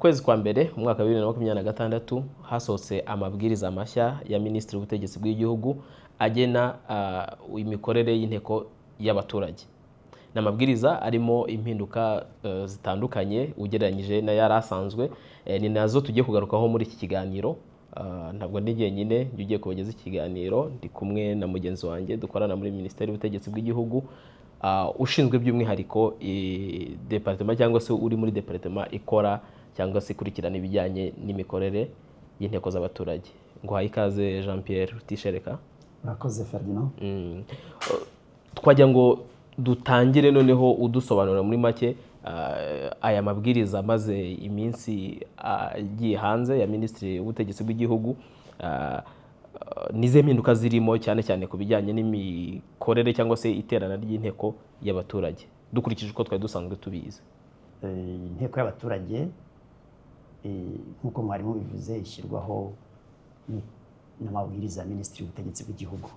Kwezi kwa mbere mu mwaka wa 2026 hasohotse amabwiriza mashya ya Minisitiri w'Ubutegetsi bw'Igihugu agena imikorere y'inteko y'abaturage. Ni amabwiriza arimo impinduka zitandukanye ugereranyije n'ayari asanzwe, ni nazo tugiye kugarukaho muri iki kiganiro. Ntabwo ndi jyenyine njye ugiye kubageza iki kiganiro, ndi kumwe na mugenzi wanjye dukorana muri Minisiteri y'Ubutegetsi bw'Igihugu, ushinzwe by'umwihariko département cyangwa se uri muri département ikora cyangwa se ikurikirana ibijyanye n'imikorere y'inteko z'abaturage. Nguhaye ikaze, Jean Pierre Rutishereka. Urakoze, Ferdinand. Twagira ngo dutangire noneho udusobanurira muri make aya mabwiriza amaze iminsi agiye hanze ya Minisitiri w'Ubutegetsi bw'Igihugu, n'izihe mpinduka zirimo, cyane cyane ku bijyanye n'imikorere cyangwa se iterana ry'inteko y'abaturage dukurikije uko twari dusanzwe tubizi. Inteko y'abaturage, nk'uko mwari mubivuze, ishyirwaho n'amabwiriza ya Minisitiri w'Ubutegetsi bw'Igihugu.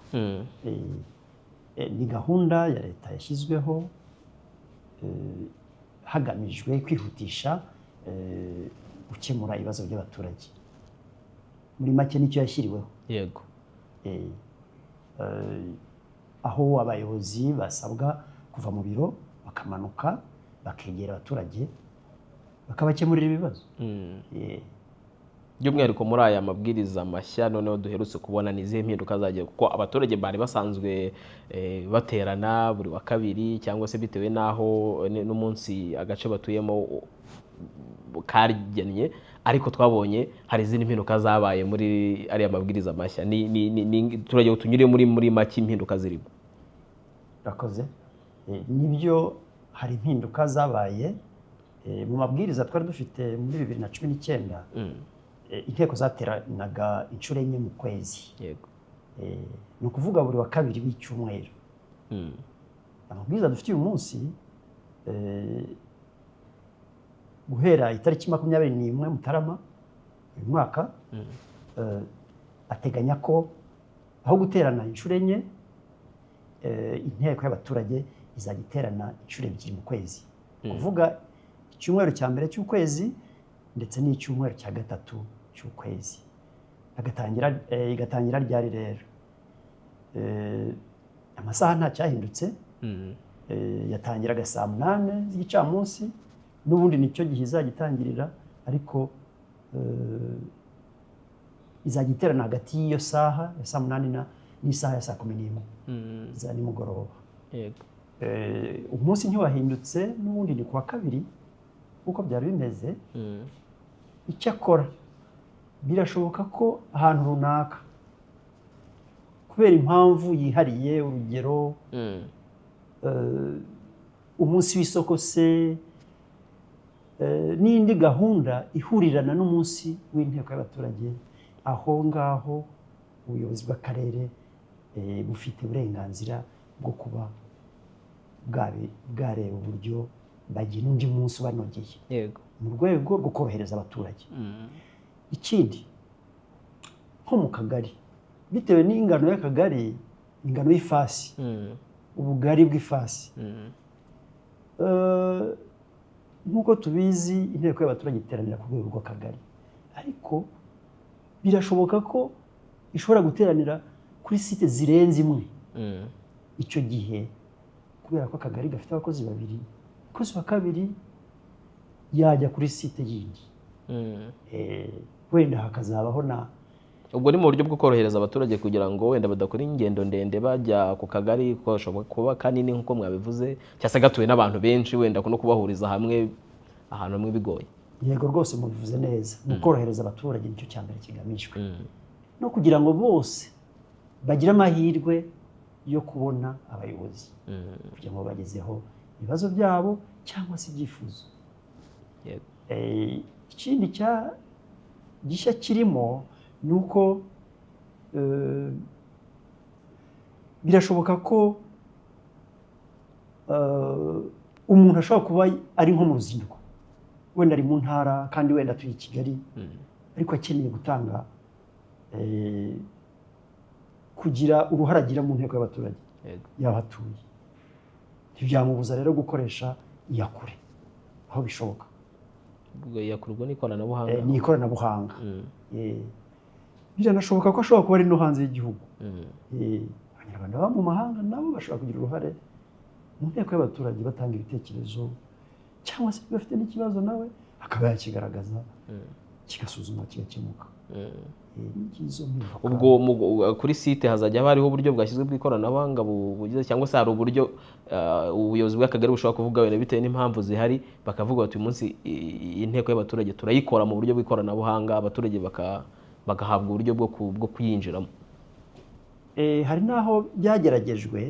Ni gahunda ya leta yashyizweho hagamijwe kwihutisha gukemura ibibazo by'abaturage. Muri make nicyo yashyiriweho. Aho abayobozi basabwa kuva mu biro bakamanuka bakegera abaturage bakabakemurira ibibazo. By'umwihariko muri aya mabwiriza mashya noneho duherutse kubona, ni izihe mpinduka zagiye? Kuko abaturage bari basanzwe baterana buri wa kabiri cyangwa se bitewe n'aho n'umunsi agace batuyemo kagennye, ariko twabonye hari izindi mpinduka zabaye muri ariya mabwiriza mashya. Turagira ngo tunyure muri make impinduka zirimo. Urakoze. Nibyo, hari impinduka zabaye mu mabwiriza twari dufite muri 2019. Inteko zateranaga inshuro enye mu kwezi, ni ukuvuga buri wa kabiri w'icyumweru. Amabwiriza dufite uyu munsi, guhera itariki 21 Mutarama uyu mwaka, ateganya ko aho guterana inshuro enye, inteko y'abaturage izajya iterana inshuro ebyiri mu kwezi, kuvuga icyumweru cya mbere cy'ukwezi ndetse n'icyumweru cya gatatu cy'ukwezi. Igatangira ryari rero? Amasaha nta cyahindutse. Yatangiraga saa 8 z'igicamunsi, n'ubundi nicyo gihe izajya itangirira, ariko izajya iterana hagati y'iyo saha ya saa 8 n'isaha ya saa 11 za nimugoroba. Umunsi ntiwahindutse, n'ubundi ni kuwa kabiri nk'uko byari bimeze. Icyakora birashoboka ko ahantu runaka, kubera impamvu yihariye, urugero umunsi w'isoko se n'indi gahunda ihurirana n'umunsi w'inteko y'abaturage, aho ngaho ubuyobozi bw'akarere bufite uburenganzira bwo kuba bwareba uburyo bagena undi munsi ubanogeye mu rwego rwo korohereza abaturage. Ikindi, nko mu kagari, bitewe n'ingano y'akagari, ingano y'ifasi, ubugari bw'ifasi, nk'uko tubizi inteko y'abaturage iteranira ku rwego rw'akagari, ariko birashoboka ko ishobora guteranira kuri site zirenze imwe. Icyo gihe, kubera ko akagari gafite abakozi babiri, umukozi wa kabiri yajya kuri site yindi. Wenda hakazabaho na Ubwo ni mu buryo bwo korohereza abaturage kugira ngo wenda badakora ingendo ndende bajya ku kagari, kuko gashobora kuba kanini nk'uko mwabivuze, cyangwa se gatuwe n'abantu benshi, wenda no kubahuriza hamwe ahantu hamwe bigoye. Yego rwose, mubivuze neza, mu korohereza abaturage nicyo cya mbere kigamijwe, no kugira ngo bose bagire amahirwe yo kubona abayobozi kugira ngo bagezeho ibibazo byabo cyangwa se ibyifuzo. Ikindi cya gishya kirimo ni uko birashoboka ko umuntu ashobora kuba ari nko mu ruzinduko, wenda ari mu ntara kandi wenda atuye i Kigali, ariko akeneye gutanga kugira uruhare agira mu nteko y'abaturage yaba atuye. Ntibyamubuza rero gukoresha iyakure aho bishoboka. Ubwo yakurwa n'ikoranabuhanga. Ni ikoranabuhanga. Biranashoboka ko ashobora kuba ari no hanze y'igihugu. Abanyarwanda baba mu mahanga nabo bashobora kugira uruhare mu nteko y'abaturage, batanga ibitekerezo, cyangwa se bafite n'ikibazo nawe akaba yakigaragaza, kigasuzumwa, kigakemuka. Ngizo mpinduka. Ubwo kuri site hazajya haba hariho uburyo bwashyizwe bw'ikoranabuhanga bugize, cyangwa se hari uburyo ubuyobozi bw'akagari bushobora kuvuga wenda bitewe n'impamvu zihari, bakavuga bati: "Uyu munsi inteko y'abaturage turayikora mu buryo bw'ikoranabuhanga," abaturage bagahabwa uburyo bwo kuyinjiramo? Hari n'aho byageragejwe.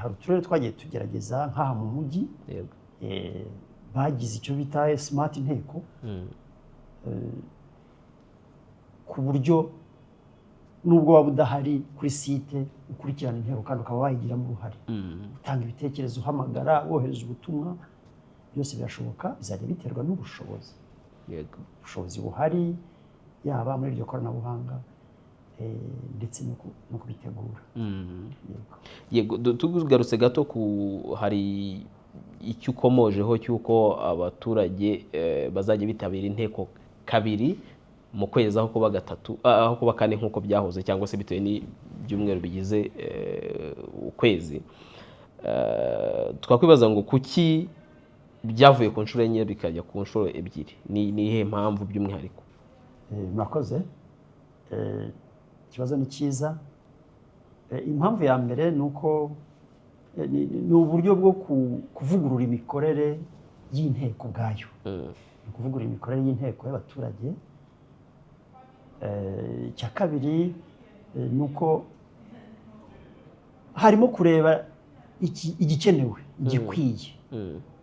Hari uturere twagiye tugerageza nk'aha mu mujyi. Bagize icyo bita smart inteko, ku buryo nubwo waba udahari kuri site ukurikirana inteko kandi ukaba wayigiramo uruhare, utanga ibitekerezo, uhamagara, wohereza ubutumwa, byose birashoboka. Bizajya biterwa n'ubushobozi, ubushobozi buhari, yaba muri iryo koranabuhanga ndetse no kubitegura. Yego. Yego, tugarutse gato ku hari icyo ukomojeho cy'uko abaturage bazajya bitabira inteko kabiri mu kwezi aho kuba gatatu, aho kuba kane nk'uko byahoze, cyangwa se bitewe n'ibyumweru bigize ukwezi. Twakwibaza ngo kuki byavuye ku nshuro enye bikajya ku nshuro ebyiri? Ni iyihe mpamvu by'umwihariko? Murakoze. Ikibazo ni cyiza. Impamvu ya mbere ni uko ni uburyo bwo kuvugurura imikorere y'inteko ubwayo. Ni ukuvugurura imikorere y'inteko y'abaturage. Icya kabiri ni uko harimo kureba igikenewe, igikwiye,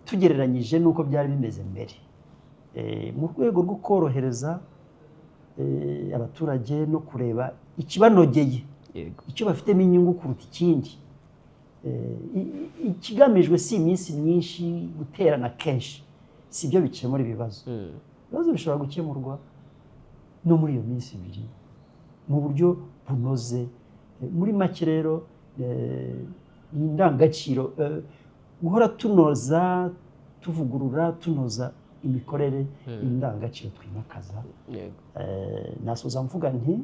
tugereranyije n'uko byari bimeze mbere. Mu rwego rwo korohereza abaturage no kureba ikibanogeye, icyo bafitemo inyungu kuruta ikindi. Ikigamijwe si iminsi myinshi, guterana kenshi si byo bikemura ibibazo. Ibibazo bishobora gukemurwa no muri iyo minsi ibiri mu buryo bunoze. Muri make rero, ni indangagaciro guhora tunoza, tuvugurura, tunoza imikorere, ni indangagaciro twimakaza. Nasoza mvuga nti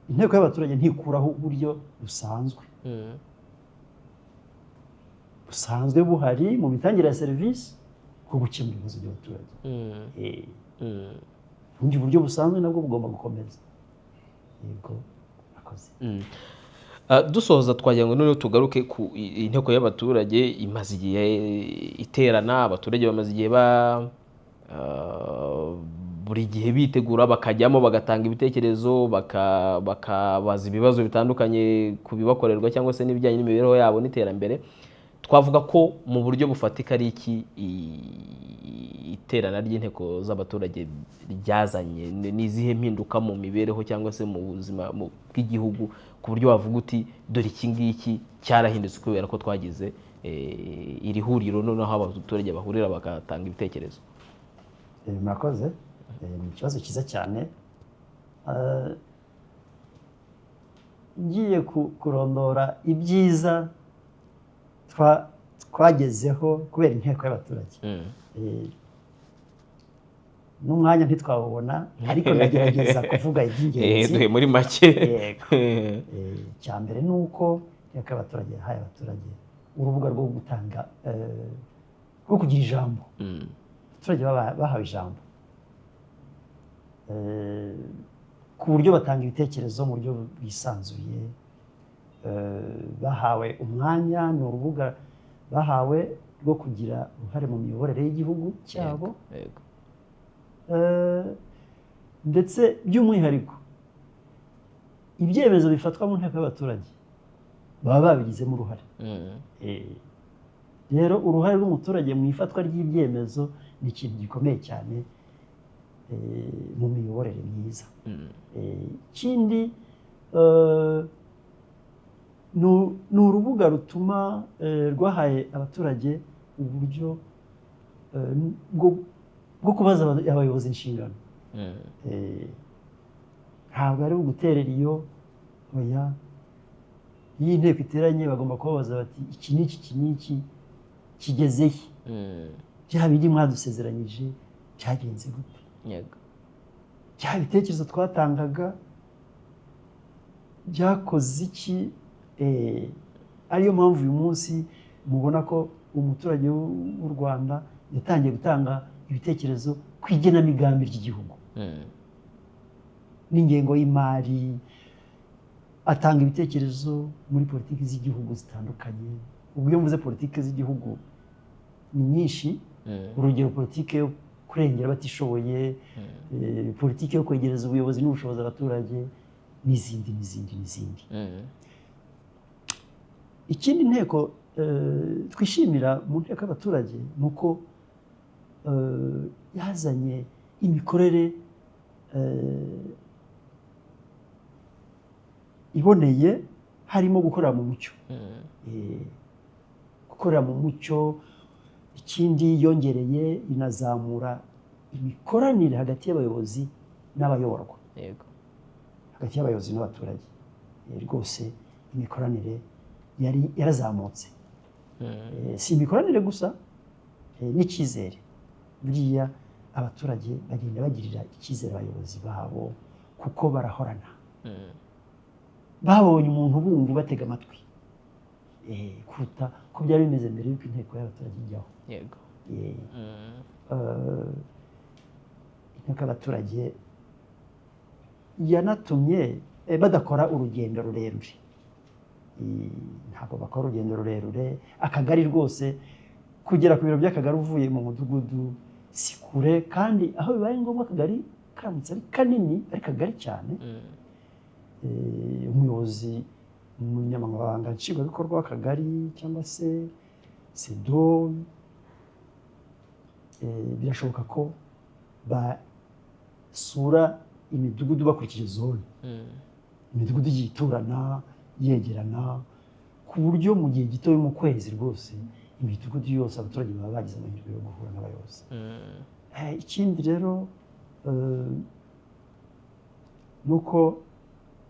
inteko y'abaturage ntikuraho uburyo busanzwe busanzwe buhari mu mitangire ya serivisi bwo gukemura ibibazo by'abaturage. Ubundi buryo busanzwe nabwo bugomba gukomeza. Yego, akoze. Dusoza, twagira ngo noneho tugaruke ku inteko y'abaturage imaze igihe iterana, abaturage bamaze igihe buri gihe bitegura, bakajyamo, bagatanga ibitekerezo, bakabaza ibibazo bitandukanye ku bibakorerwa cyangwa se n'ibijyanye n'imibereho yabo n'iterambere. Twavuga ko mu buryo bufatika ari iki iterana ry'inteko z'abaturage ryazanye? Ni izihe mpinduka mu mibereho cyangwa se mu buzima bw'igihugu, ku buryo wavuga uti: "Dore iki ngiki cyarahindutse kubera ko twagize iri huriro, noneho abaturage bahurira bagatanga ibitekerezo"? Murakoze. Ni ikibazo cyiza cyane. Ngiye kurondora ibyiza twagezeho kubera inteko y'abaturage, n'umwanya ntitwawubona, ariko ndagerageza kuvuga iby'ingenzi. Duhe muri make. Yego. Icya mbere ni uko inteko y'abaturage yahaye abaturage urubuga rwo gutanga, rwo kugira ijambo. Abaturage bahawe ijambo ku buryo batanga ibitekerezo mu buryo bwisanzuye. Bahawe umwanya, ni urubuga bahawe rwo kugira uruhare mu miyoborere y'igihugu cyabo. Ndetse by'umwihariko ibyemezo bifatwa mu nteko y'abaturage baba babigizemo uruhare. Rero uruhare rw'umuturage mu ifatwa ry'ibyemezo ni ikintu gikomeye cyane mu miyoborere myiza. Ikindi ni urubuga rutuma rwahaye abaturage uburyo bwo kubaza abayobozi inshingano. Ntabwo ari uguterera iyo, oya. Iyo inteko iteranye bagomba kubabaza bati: "Iki n'iki, iki n'iki kigeze he?" Bya bindi mwadusezeranyije byagenze gute? Bya bitekerezo twatangaga byakoze iki? Ariyo mpamvu uyu munsi mubona ko umuturage w'u Rwanda yatangiye gutanga ibitekerezo ku igenamigambi ry'igihugu n'ingengo y'imari, atanga ibitekerezo muri politiki z'igihugu zitandukanye. Ubwo iyo mvuze politiki z'igihugu ni nyinshi. Urugero, politiki yo kurengera abatishoboye, politiki yo kwegereza ubuyobozi n'ubushobozi abaturage, n'izindi n'izindi n'izindi. Ikindi inteko twishimira mu nteko y'abaturage ni uko yazanye imikorere iboneye, harimo gukorera mu mucyo. Gukorera mu mucyo. Ikindi yongereye, inazamura imikoranire hagati y'abayobozi n'abayoborwa, hagati y'abayobozi n'abaturage. Rwose imikoranire yari yarazamutse. Si imikoranire gusa, n'icyizere. Buriya abaturage bagenda bagirira icyizere abayobozi babo kuko barahorana, babonye umuntu bumva, batega amatwi, kuruta ko byari bimeze mbere y'uko inteko y'abaturage ijyaho. Inteko y'abaturage yanatumye badakora urugendo rurerure. Ntabwo bakora urugendo rurerure. Akagari rwose, kugera ku biro by'akagari uvuye mu mudugudu si kure, kandi aho bibaye ngombwa akagari karamutse ari kanini, ari kagari cyane, umuyobozi, umunyamabanga nshingwabikorwa w'akagari cyangwa se SEDO, birashoboka ko basura imidugudu bakurikije zone. Imidugudu igiye iturana, yegerana, ku buryo mu gihe gito, mu kwezi rwose, imidugudu yose abaturage baba bagize amahirwe yo guhura n'abayobozi. Ikindi rero ni uko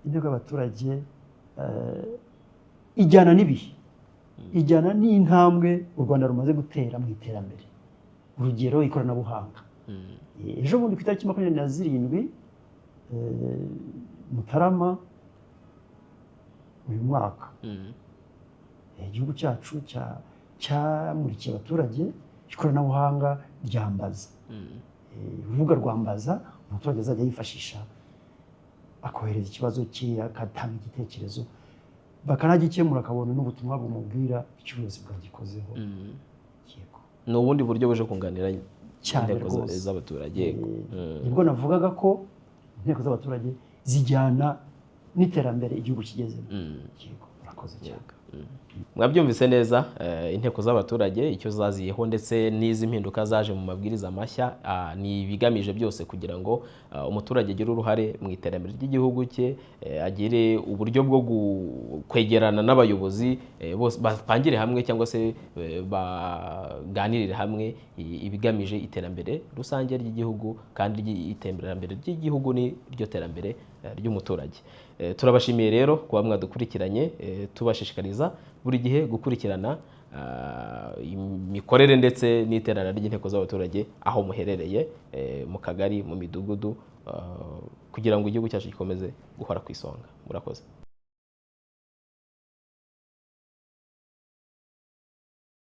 inteko y'abaturage ijyana n'ibihe, ijyana n'intambwe u Rwanda rumaze gutera mu iterambere. Urugero, ikoranabuhanga. Ejo bundi ku itariki 27 Mutarama uyu mwaka, igihugu cyacu cyamurikiye abaturage ikoranabuhanga rya Mbaza. Urubuga rwa Mbaza umuturage azajya yifashisha akohereza ikibazo cye, agatanga igitekerezo, bakanagikemura, akabona n'ubutumwa bumubwira icyo ubuyobozi bwagikozeho. Yego. Ni ubundi buryo buje kunganira Cyane inteko rwose. z'abaturage, yego. Nibwo navugaga ko inteko z'abaturage zijyana n'iterambere igihugu kigezemo. Yego, murakoze cyane. Mwabyumvise neza, inteko z'abaturage icyo zaziyeho ndetse n'izi mpinduka zaje mu mabwiriza mashya, ni ibigamije byose kugira ngo umuturage agire uruhare mu iterambere ry'igihugu cye, agire uburyo bwo kwegerana n'abayobozi, bose bapangire hamwe cyangwa se baganirire hamwe ibigamije iterambere rusange ry'igihugu, kandi iterambere ry'igihugu ni ryo terambere ry'umuturage. Turabashimiye rero kuba mwadukurikiranye, tubashishikariza buri gihe gukurikirana imikorere ndetse n'iterana ry'inteko z'abaturage aho muherereye, mu kagari, mu midugudu, kugira ngo igihugu cyacu gikomeze guhora ku isonga. Murakoze.